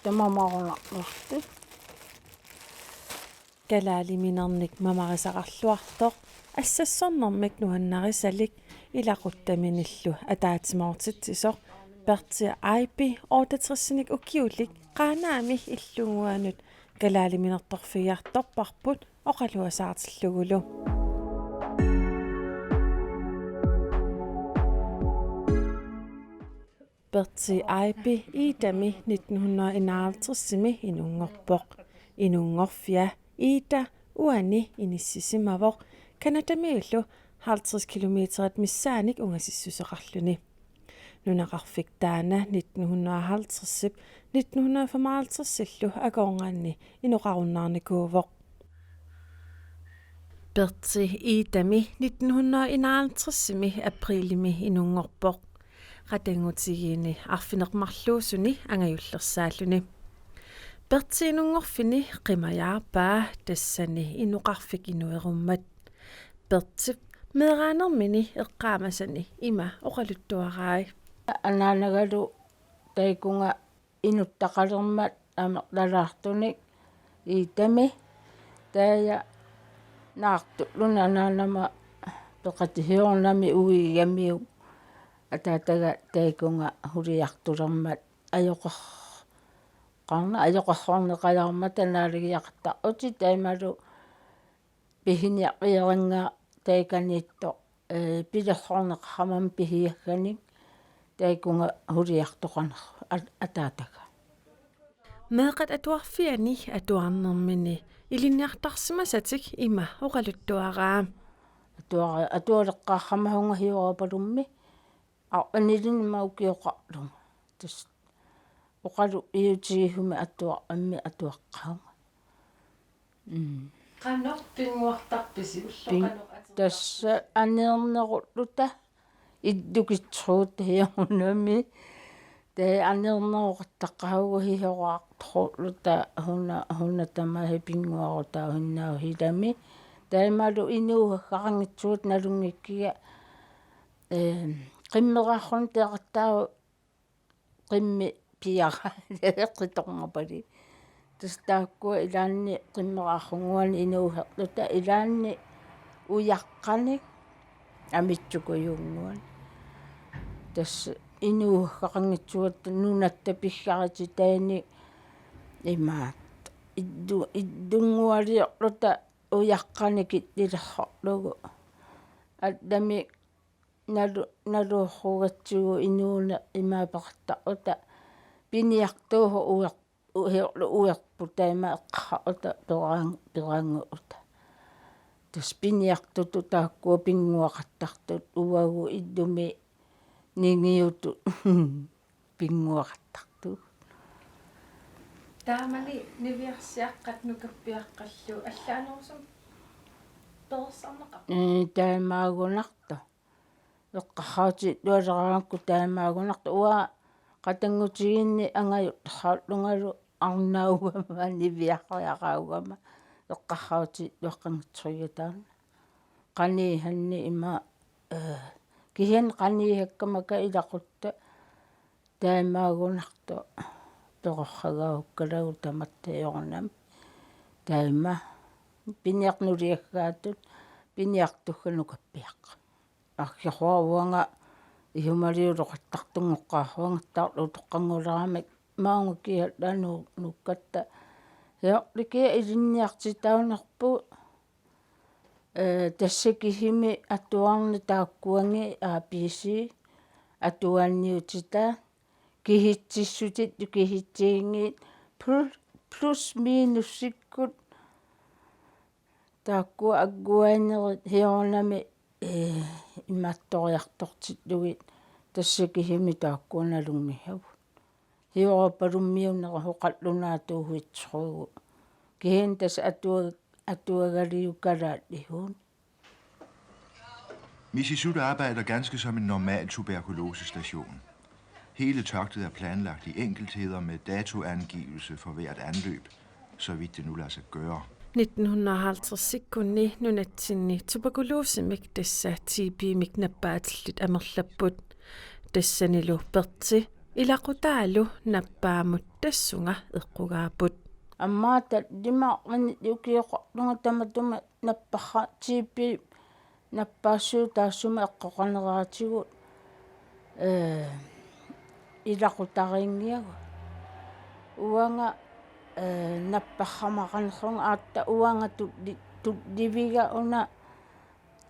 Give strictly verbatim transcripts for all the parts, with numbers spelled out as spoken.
Tamarmik mamarunarluartut. Kalaaliminernik mamarisaqarluartoq, assassornermik nuannarisalik, ilaquttaminillu ataatsimoortitsisoq Berthe Ejby otteogtresinik ukiulik Qaanaami illunnguanut kalaaliminertorfigiartorparput oqaluasaartillugulu. Berthe Ejby Idami nitten hundrede enoghalvtredsimi inunngorpoq. Inunngorfia Ida uani inissisimavoq Canadamiullu halvtreds kilometerit missaannik ungasissuseqarluni. Nunaqarfik taanna nitten hundrede halvtredsip nitten hundrede femoghalvtredsillu akornanni inoqarunnaarnikuuvoq. Berthe Idami nitten hundrede enoghalvtredsimi aprilimi inunngorpoq. Qatanngutigiinni arfineq-marluusuni angajullersaalluni. Berthe inunngorfini qimajaarpaa, tassani inoqarfik inuerummat. Berthep meeraanermini eqqaamasani ima oqaluttuarai. Anaanagalu taakkunga inuttaqalermat amerlalaartunik Idami, taava naartulluni anaanama peqatihiornami uigamiuk ataataga taakkunga huliartulermat ajoqer-, qarna ajoqersorneqajaarmata naalagiaqattaarutit taamalu pihiniarpiarannga taakaniittoq, ee, pilersorneqarami pihiakkanik taakkunga huliartoqarneq at-, ataataga. Meeqqat atuarfianni atuarnermini ilinniartarsimasatik ima oqaluttuaraa. Atuara-, atualeqqaarama hunga hiorapalummi arpanilinni ima ukioqarlunga. Tassa oqaluiutigihumi atuarami atuaqqaarama. Mm. Qanoq pinnguartarpisi ulloq Pin-, qanoq atertarpisi? Tassa aneernerulluta illukitsuut hiornami. Taava aneerneroqattaqaagut hiorartorluta una, una tamaasa pinnguarutaaginnarluta ilami. Taamalu inuugassaqanngitsuat nalunngikkiga, ee, qimmeraarluni teqattaarut qimmit piaraa qitorngapali. Tassa taakkua ilaanni qimmeraarlunnguanik inuuserluta ilaanni ujaqqanik amitsukujunnguanik. Tassa inuugassaqanngitsuat nunatta pigarititaani imaattoq. Iddu-, iddunngualiorluta ujaqqanik ittilersorlugu. Aamma nalu-, naluugatsigu inuuneq ima peqattaarluta piniartuusoq uer-, u-, hiorlu uerput taama eqqaarluta peraan-, peraannguuta. Tassa piniartutut taakkua pinnguaqattaartut uagut illumi ningiutut pinnguaqattaartut. Taamani niviarsiaqqat nukappiaqqallu allaanerusumik perorsarneqarput? Ee, taamaagunartoq. Eqqarsaatigilluarleraangakku taamaagunartoq, uanga qatanngutigiinni angajullersaallungalu arnaagama niviariaraagama eqqarsaatigilluaqqanngitsorigit taanna. Qaniisanni ima, ee, kisianni qaniisakkamaka ilaqutta taamaagunartoq perorsaagaluarlugu tamatta hiornami. Taama piniarneq nuliassaattut piniartussat nukappiaqqat. Arsaqarpunga isumaliuloqattaartunngoqqaarpunga taarlutoqqannguleramik maunga kiallannu nukkatta. Hiorlikia ilinniartitaanerput, ee, tassa kisimi atuarneq taakkuanngi A B C atuaanniutitaa kihitsissutit kihitsinngit pl-, plus minusikkut taakkua agguaannerit hiornami, ee, imaattoriartortillugit tassa kisimi taakkua nalunngisavut. Hiorapalummiunerusoq qallunaatuusuitsuugu. Kisianni tassa atua-, atuagaliukalaat ihuun. Misisut arbejder ganske som en normal tuberkulosestation. Hele togtet er planlagt i enkeltheder med datoangivelse for hvert anløb, så vidt det nu lader sig gøre. Nitten hundrede og halvtredsikkunni nunatsinni tuberkulosemik tassa T B-mik nappaatillit amerlapput. Tassanilu Berthe Ilaqutaalu nappaamut tassunga eqqugaapput. Aamma tallimaarnani ukioqarlunga tamatuma napparra-, T B nappaassuup taassuma eqqoqaneratigut, ee, ilaqutarinngiagut. Uanga, ee, napparramaqarnerunga aatsaat uanga tulli-, tulliviga una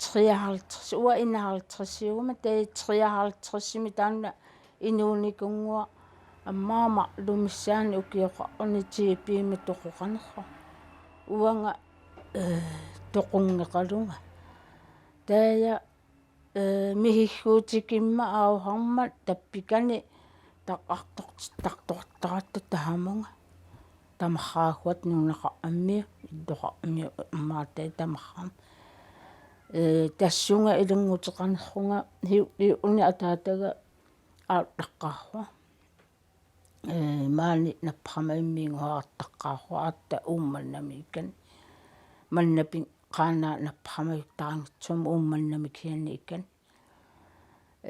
treoghalvtreds, uanga enoghalvtredsiuguma, taava treoghalvtredsimi taanna inuunikunnguaq aamma marluk missaani ukioqarluni T B-mik toqoqarnersoq. Uanga, ee, toqunngeqalunga. Taava, ee, mihigguutikimmat auharmat tappikani taqartor-, taqartortaratta tahamunga. Tamarraaguat nunaqarami, illoqarami, aamma tamarrami. Ee, tassunga ilannguteqarnerunga hiu-, hiuuni ataataga aallaqqaarua. Ee, maani napparramavimmiinnguaq aallaqqaarua aatsaat Uummannamiikkani. Manna pin-, Qaanaaq napparramajuttaranngitsoq Uummannami kisianni ikkani.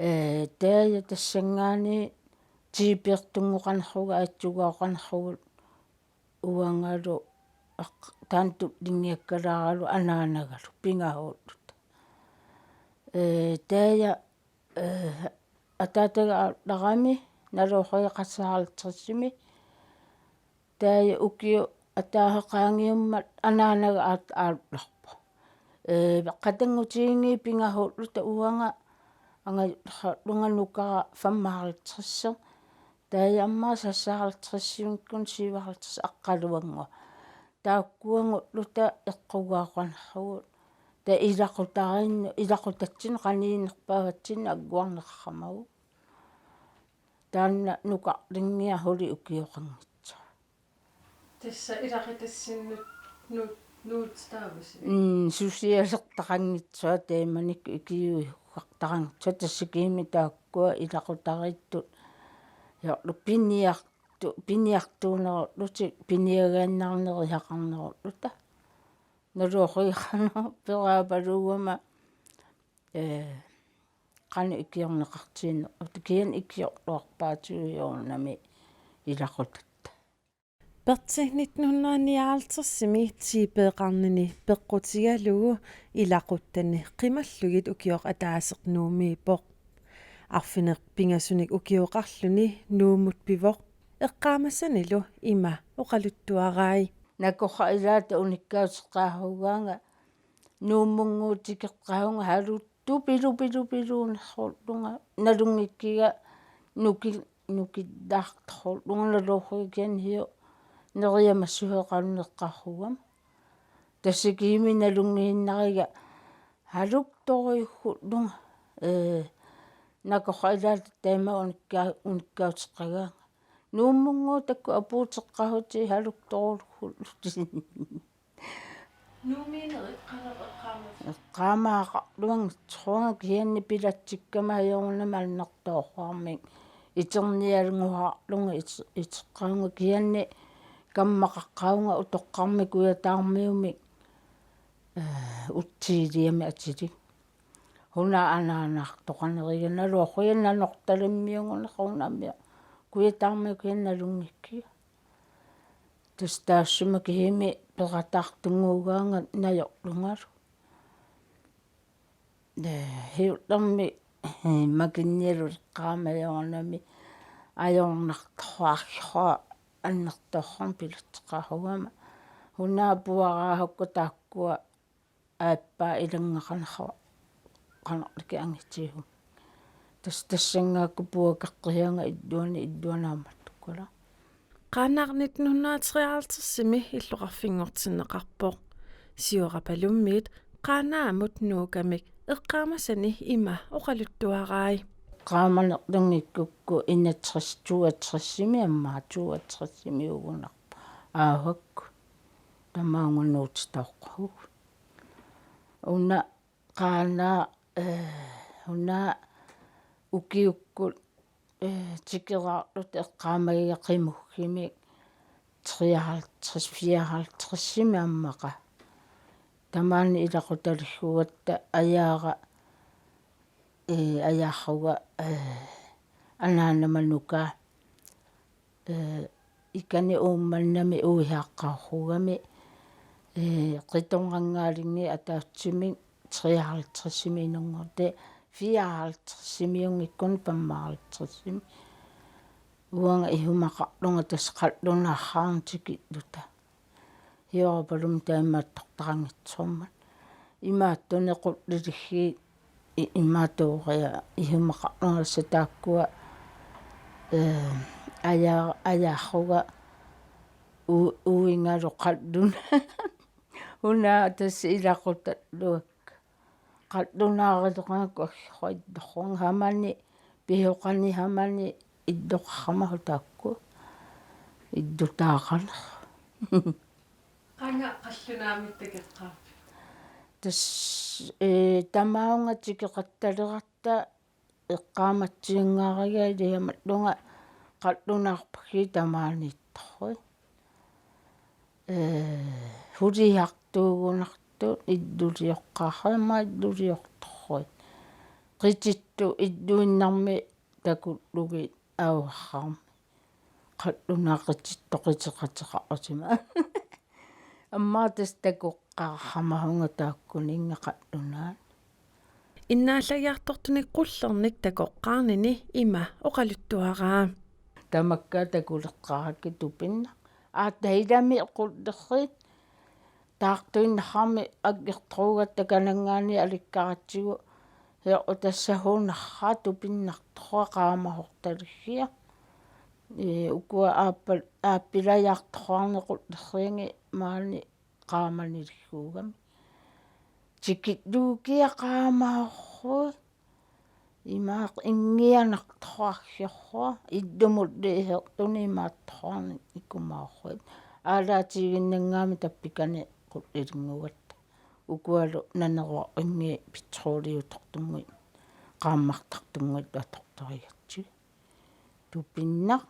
Ee, taava tassanngaanniit T B-rtunngoqarneruga aatsugaaqarnerugut uangalu aq-, taanna tullinngiakkalaaralu anaanagalu pingajuulluta. Ee, taava, ee, ataataga aallarami nalorui qasaaltrisimi. Taava ukioq ataaseq qaangiummat anaanaga aat-, aallarpoq. Ee, qatanngutiginngiit pingajuulluta uanga angajullerlunga nukara femoghalvtreds. Taava aamma seksoghalvtredsimikkuni syvoghalvtreds aqqaluannguaq. Taakkuannguulluta eqqugaaqarnerugut. Taava ilaqutariinnut, ilaqutatsinnut qaniginerpaavatsinnut agguarneqaramagu. Taanna nukarlinngiaq suli ukioqanngitsoq. Tassa ilaqutassinnut nuut-, nuutsitaavasi? Mm, susialertaqanngitsoq taamanikkut ikiuihugartaqanngitsoq tassa kiimi taakkua ilaqutariittut. Jorlu piniartu-, piniartuunerullutik piniagaannarnerisaqarnerulluta. Nalorui qanoq peraapaluugama, ee, qanoq ikiorneqartigineq. Uta kisianni ikiorluarpaatigut joornami ilaqutatta. Berti nitten hundrede nioghalvtredsimi T B-qarnini peqqutigalugu ilaquttani qimallugit ukioq ataaseq Nuummiippoq. Arfineq-pingasunik ukioqarluni Nuummut pivoq, eqqaamasanilu ima oqaluttuarai. Nakorra ilaata unikkauteqqaarsuugaanga Nuummunnguuteqqaarsuuvunga Haluk tupilupilupiluunersullunga nalunngikkiga nuki-, nukillaartorsullunga nalorui kisianni hiu neriamasuheqanneqqaarsuugama. Tassa kiimi nalunngiinnariga Haluktorujussuullunga. Ee, nakorra ilaata taama unikka-, unikkauteqqagaanga. Nuummunnguup taakku apuuteqqaarsuutit Haluktorujussuullutik. Nuummiinerit qanoq eqqaama-? Eqqaamaaqarluanngitsoq kisianni pilatsikkama ajoraluartumik annertoorsuarmik. Iternialunnguarlunga it-, iteqqaarlunga kisianni kammaqaqqaarlunga utoqqarmik Kujataarmiumik, ee, utsiiliami atilik. Una anaanaartoqarneriga nalorui Nanortalimmiugunarsuunami. Kujataarmiut kisianni nalunngikkiga. Tassa taassuma kisimi peqataartunnguugaanga najorlungalu. Ee, hiullermik, ee, makinnialu eqqaamajoranami ajornartorsuarmik annertoorsuarmik pilatseqqaarsuugama. Una puaraasukka taakkua aappaa ilanngaqarnersut qanorlugit angitigisoq. Tassa tassanngaakku puakaqqianga illuani illuanaammattukkala. Qaanaaq nitten hundrede treoghalvtredsimi illoqarfinngortinneqarpoq. Siorapalummiit Qaanaamut nuugamik eqqaamasani ima oqaluttuarai. Eqqaamanerlunngikkukku enogtres, toogtresimi aamma toogtresimiugunarpoq. Aavakku. Tamaanga nuutitooqqaarpugut. Una Qaanaaq, ee, una ukiukkut, ee, tikeraarluta eqqaamagiga qimussimmik treoghalvtreds, fireoghalvtredsimi ammaqa. Tamaani ilaqutaliissugatta ajaara, ee, ajaarsuga, ee, anaanama nukaa. ee, ikani Uummannami uihaqqaarugami, ee, qitornanngaalinngi ataatsimik treoghalvtredsimi inunngorti, fireoghalvtredsimiunngikkuni femoghalvtredsimi. Uanga isumaqarlunga tassa qallunaarhaarnga tikilluta. Hiorapalummi taamaattortaqanngitsoormat. Imaattunik qulliliggii i-, imaattoq uria isumaqarlunga tassa taakkua, ee, aja-, ajaarunga u-, uingalu qallunaat. Una tassa ilaqutalluakka. Qallunaarileqangakku aggerrunga illoqarunga hamani, pisoqani hamani illoqarama taakku. Illutaaqalerama. Qanga qallunaamik takoqqaarpiuk? Tassa, ee, tamaavunga tikeqattaleratta eqqaamatsinngaariga iliamallunga qallunaarpakki tamaaniittorui. Ee, suliartuugunartut illulioqqaarama illuliortorui. Qitittut illuinnarmi takullugit auarraarmi. Qallunaat qitittoq qiteqateqarusima. Aamma tassa takoqqaarama hunga taakkuninnga qallunaat. Innaallagiartortunik qullernik takoqqaarnini ima oqaluttuaraa. Tamakku takuleqqaarakkit tupinnaq. Aatsaat ilami qullerriit taartuinnarami aggertorugatta kananngaanniit alikkaratsigu. Hiu tassa hunarraa tupinnartoq qaamasortaliggia. Ee, ukua aappal-, aappilajaartoraarneq qullerriingi maani qaamaniligguugami. Tikilluukkia qaamasorui. Imaaq inngianartoraarsiorua. Illumut liisertunik imaattoraarneq ikumaarui. Aalaatiginnanngaami tappikani qullilinngugatta. Ukualu naneruarunngii petroliutortunnguit qaammartartunnguit atortorigatsigit. Tupinnaq.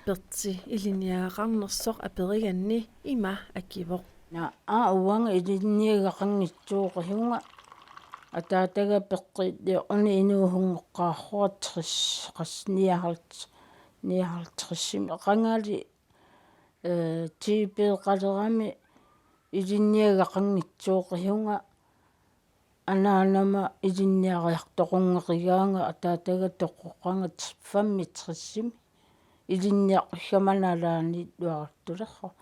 Perti ilinniagaqarnersoq aperiganni ima akivoq: Naa, aa, uanga ilinniagaqanngitsoorivunga. Ataataga peqqillioruni inuusunngoqqaarsuaq tres, qas nioghalvtreds, nioghalvtredsimi qangali, ee, tiipeeqalerami ilinniagaqanngitsoorivunga. Anaanama ilinniariartorunngeqigaanga ataataga toqoqqaanga femogtresimi. Ilinniaqqussamani alaani illuaruttulersoq.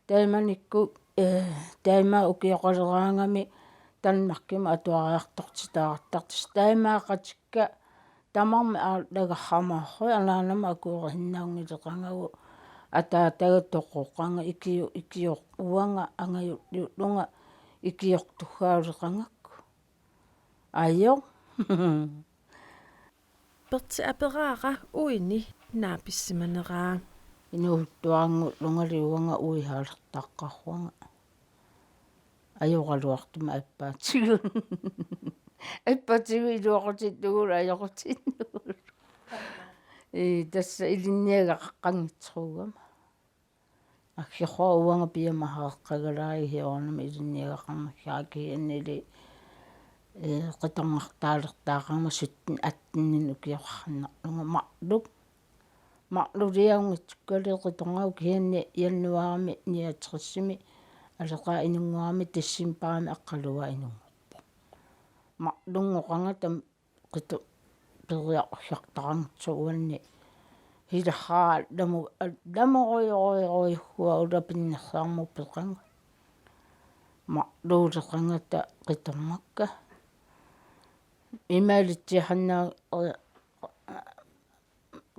Taamanikkut, ee, taama ukioqaleraangami Danmarkimi atuariartortitaarattartoq. Taamaaqatikka tamarmik aallagarsimaarsuit anaanama akuerisinnaanngileqangagu ataataga toqoqqaanga ikio-, ikioq uanga angajulliullunga ikiortussaasoqangakku. Ajo. Perti aperaara uini naapissimaneraa. Inuusuttuaranngullungali uanga uihaalertaqqaarsuanga. Ajoraluartumik aappaatigut. Aappaatigut iluaqutillugulu ajoqutillugulu. Ee, tassa ilinniagaqanngitsoorama. Aggersuaq uanga piumasaqaqqagalaa ihiornama ilinniagaqarnissaa kisiannili, ee, qitornartaalertaaqarama sytten atteninni ukioqarnarlunga marluk. Marluliaunngitsukkali qitornagaq kisianni januaarimi niogtresimi aleqaa inunngorami decembarimi aqqaluaa inunngorpoq. Marlunngoqangata qitu-, periarfissartaqanngitsoq uanni. Hilahaa allamu-, allamorujorujorujussuaq ulapinnersaarmut peqanngilaq. Marluuleqangata qitornakka. Imaalitsiahanna, ee,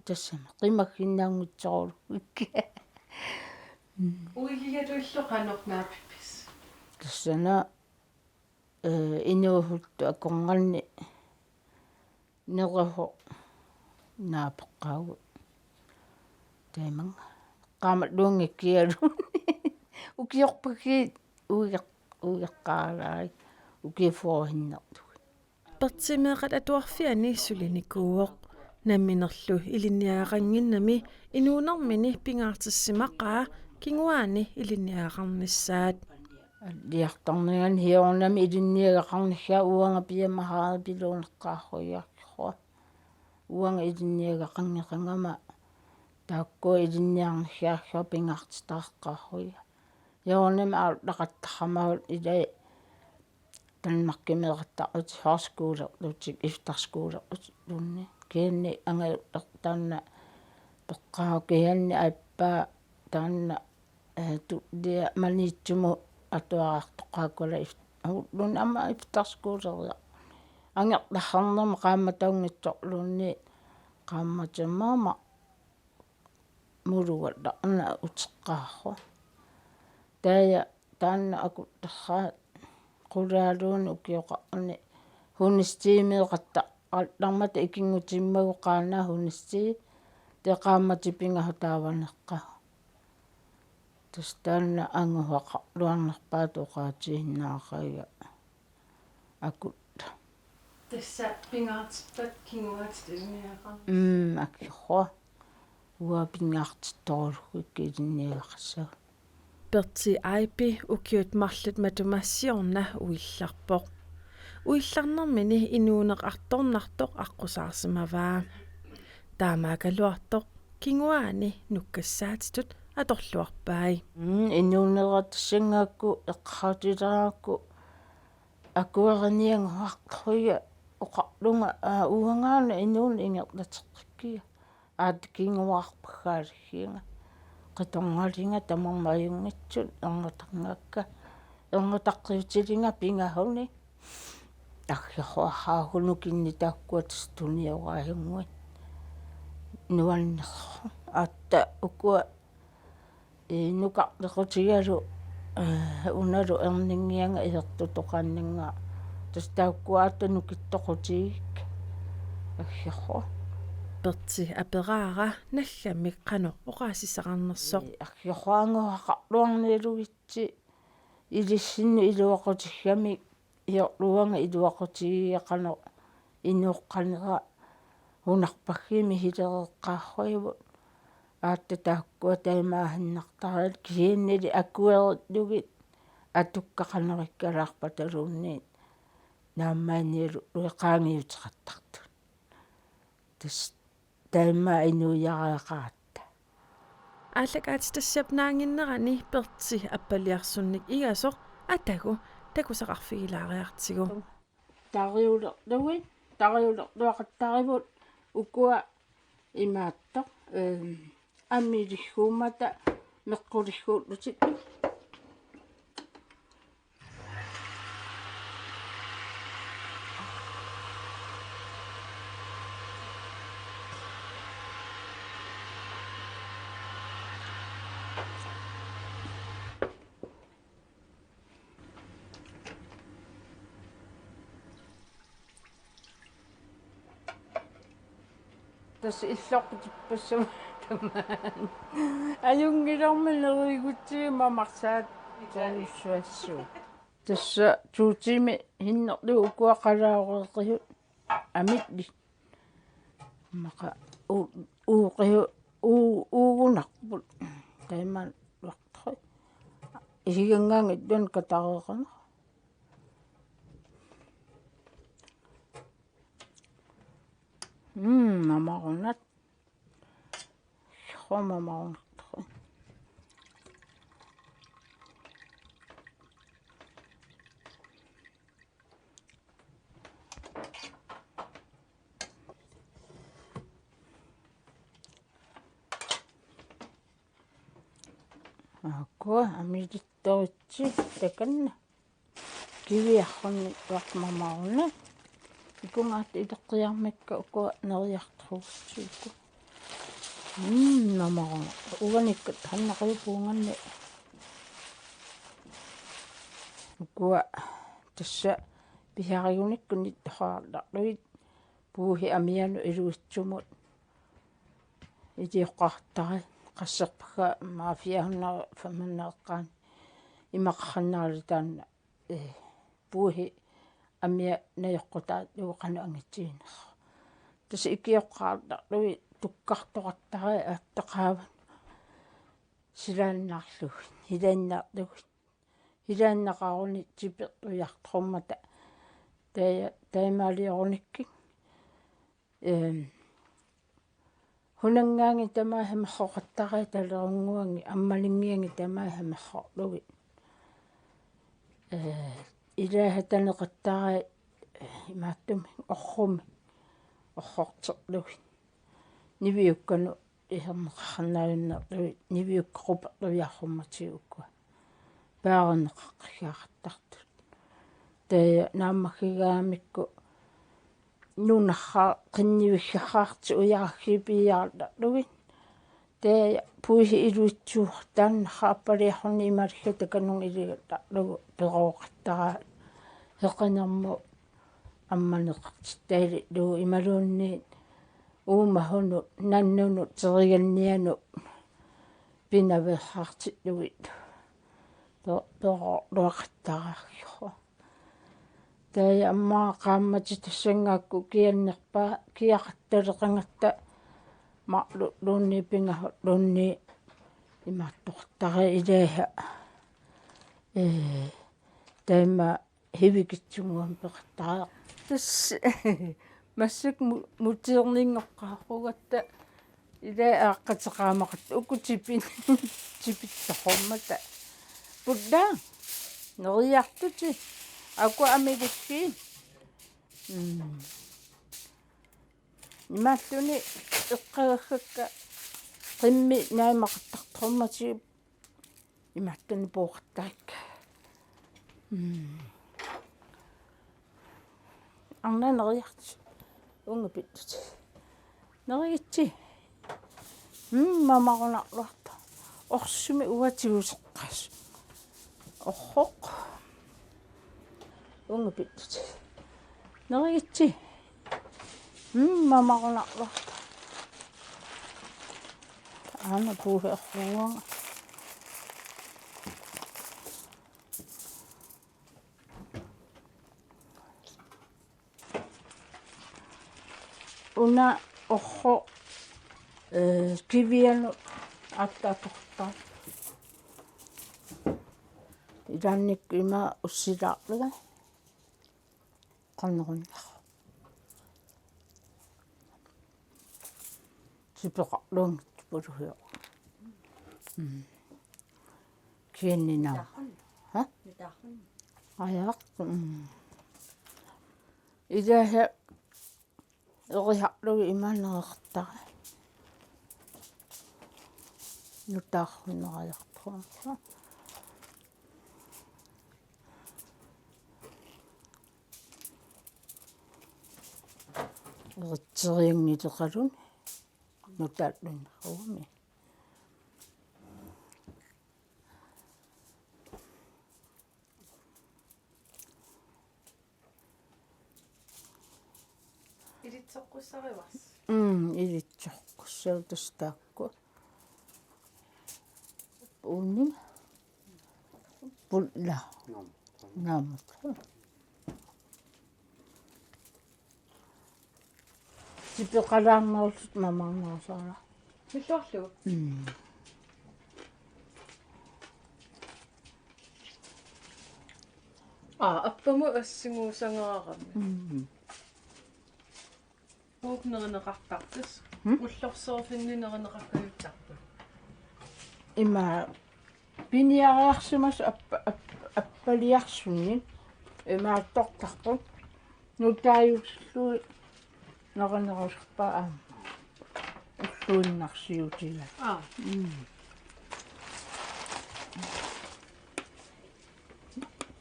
tassami qimagginnaanngitsorulukku. Uigigaluillu qanoq naapippisi? Tassana, ee, inuusuttut akornanni nererusoq naapeqqaagut. Taamannga. Qaammalluunngikkigaluunniit. Ukiorpakkiit uigeq-, uigeqqaalaai ukiut fyrresinnartugit. Perti meeqqat atuarfianni sulinikuuvoq. Namminerlu ilinniagaqannginnami inuunermini pingaartissimaqaa kinguaanni ilinniagaqarnissaat. Alliartorniarlunga hiornami ilinniagaqarnissaa uanga piumasaqaanga piluuneqqaarsuiaarsuaq. Uanga ilinniagaqanngeqangama Taakku ilinniarniarlugu pingaartitaqarlugu. Joornimi aallaqattaramavut ilai Danmarkimeeqattaarlutik højskolerlutik efterskolerlutik. Kisianni angajulleq taanna peqqaarukkianni aappaat taanna, eh, tullia Maniitsumut atuariartoqarlutik if-, ulluni aamma efterskoleriarluni. Angerlarnermi qaammatinngitsorluunniit qaammatimmaama mulugallarna uteqqaarlugu. Taava taanna akuttarraa qulaaluunniit ukioqarluni Hundestemmeeqattaartarmata ikinngutimmagu Qaanaaq Hundestem, taava qaammatit pingasut taavaneqarput. Tassa taanna angusaqarluarnerpaatut oqaatigiinnarpara akut. Tassa pingaartippat kinguaatit ilinniagaqarnissat. Mm, aggiarpara. Uanga pingaartittorujussuuara ilinniagaqassasoq. Berti Aipi ukiut marluk matuma siorna uillarpoq. Uillarnermini inuuneq artornartoq aqqusaarsimavaa. Taamaakkaluartoq kinguaani nukkassaatitut atorluarpai. Mm, inuunera tassanngaakku eqqaatileraakku akueriniannguartoq oqarlunga, aa, uangaana inuuneq ingerlateqqikkiga. Aat kinguaarpaggaaligiga. Qitorngalinga tamarmik ajunngitsut ernutarngakka. Ernutaqqiutilinga pingasunik. Aggiarpara uku nukinnik taakkua tassa tunioraajunnguit. Nuannersoq. Aatta ukua, ee, nukarlequtigalu, ee, unalu erninngianga isertutoqannginnga. Tassa taakkua aatta nukittoqutigikkit. Aggiarpara. Berti aperaara naggammik qanoq oqaasissaqarnersoq. Ee, aggiarpara angusaqarluarniarlugitsi ilissinnut iluaqutigigami iorluanga iluaqutigiga qanoq inooqqanera hunarpaggimi hilereqqaarruivut. Aatta taakkua taamaannartaraat kisiannili akuerillugit atukka qanoq ikkalaarpataluunniit naammaanialu ueqaangiuteqattartut. Tassa taama inuiareeqaatta. Aallakaatitassap naannginnerani Berti appaliarsunnik igasoq atagu takusaqarfigilaariartigu. Tariulerlugit, tariulerluaqattarivut ukua imaattoq, ehm, amiligguummata meqquligguullutik. Tassa illoqutippassammat tamaani. Ajunngilarmi neriigutsigit mamarsaat toorussuassuu. Tassa tuutimi hinnerlu ukua qalaareeqisut amillit. Maqa u-, uuqisut, uu-, uugunarput. Taamaluartoq. Isiganngaanngitsunik katareeqanera. Mm, mamarunat. Sumut mamarunartoq. Aakkua amilittoritsi takanna. Kiviarrunni uarmamaruna. Ikungaat ileqqiarmikka ukua neriartorujussuupput. Mm, mamaruna. Uanikka hannaqiupuunganni. Ukua tassa pisarigunikkunni toqaartarlugit puuhi amianut ilivitsumut. Ilioqqaartari qasserpakka maafiahunna famanneeqqaan imaqarnarali taanna, eh, puuhi amia najoqqutaat uqanu angitsiinersoq. Tassa ikioqqaartarlugit tukkartoqattari aattaqaavat silaannarlugit, hilaannarlugit. Hilaannaqaruni tipertujartorummata. Taja-, taamaaliorunikkit. Ehm, Hunanngaanni tamaasa merroqattarai, talerunnguanni ammaninngianni tamaasa merrorlugit. Ee, ilaasatta neqattarai imaattumik orrumik orrorterlugit. Niviukkanut iserneqarnaavinnerlugit, niviukkat quperluiarrummatigut uku. Paarineqaqqigaaqattartut. Taava naammagigaamikku nunarsuaq qinnivigaartut ujaarsipiiaartarlugit. Taava puisi iluitsuuq taanna appaliarluni imaaliga takanunga iligallarlugu perooqattaraa heqinermut ammaneqartittaalillugu imaluunniit uumahunut, nannunut, terigannianut pinaveersaartillugit pe-, perorluaqattaraarlugu. Taava aamma qaammatit tassanngaakku kiannerpaa, kiaqattaleqangatta marlulluunniit pingasulluunniit imaattoqattarai ilaasa. Ee, taama hivikitsunnguamik peqattaaq. Tassa massakkut mu-, mutiinngoqqaarugatta ilaa aaqqateqaamaqatta uku tipin-, tipittoqarmata. Pulla. Neriartutit. Aku amigussi. Mm. Imaalluni eqqagassakka qimmit naamaqattartormatigit imaattunik pooqattaakka. Mm. Arnaq neriartutit. Uunga pillutit. Nerigitsi. Mm, mamarunarluartoq. Orsumik uanga tiguseqqasoq. Orroq. Uunga pillutit. Nerigitsi. Mm, mamarunarluartoq. Aana puuheerruanga. Una orroq, ee, kivianut aatsaat atortaa. Ilaannikkut ima ussilaarlunga. Qanoq una. Tipeqarluunngitsoq puluhiuq. Mm. Kianninaa. Ha? Ajaq. Mm. Ilaasa erisarlugit imaanneqartara. Nutaarunnerajorpoq. Eritserianngileqaluni nutaallunneruami. Ilitsoqqussarivarsi. Mm, ilitsoqqussartut taakku. Uunga. Pulla. Naammat. Tipeqalaarnerullutik mamarnerusaara. Pilluarlugu. Mm. Aa, appamut assingusangaarammi. Mm. Uuk nerineqartarput. Hmm? Ullorsiorfinni nerineqarkajuttarput. Ima piniariarsimasut appa-, appa-, appaliarsunik imaattortarput. Nutaajutillugit nerinerusarpaat aamma. Ulluinnarsiutigaat. Aa. Mm.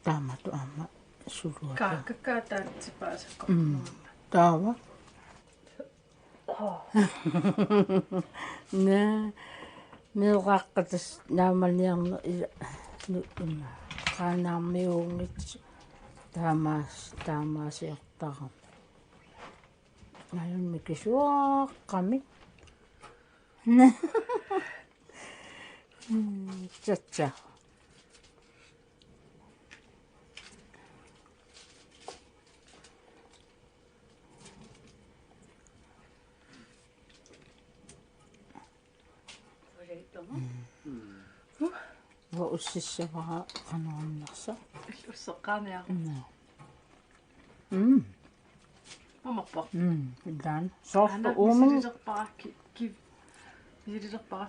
Taamatut aamma suluata. Kaakkaat taatsipaasakka. Mm. Taava. Naa, meeraaqqat tassa naamaniarneq ila nu-, ima. Qaanaarmiuunngitsoq taamaas-, taamaasiortarami. Ajunnik mikisuaqqamik. Tsa, tsa. Uanga ussissavara qanoq innersoq. Illit usseqqaarniaruk. Naa. Mm. Mamarpoq. Mm, ilaan. Soorlu aana uumin. Misililerpara ki-, ki-, Misililerpara.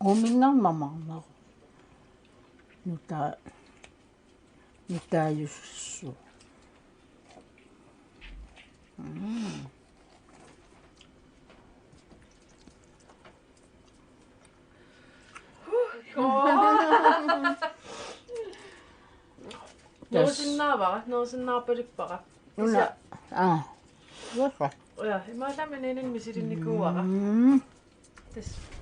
Uuminnarmammaarneru. Nutaa. Nutaajussu. Mm. Nuusinnaavara, nuusinnaarpalippara. Una. Aa. Uassa. Ja, imaallaat inuuninni misilinnikuuara. Mm. Tassa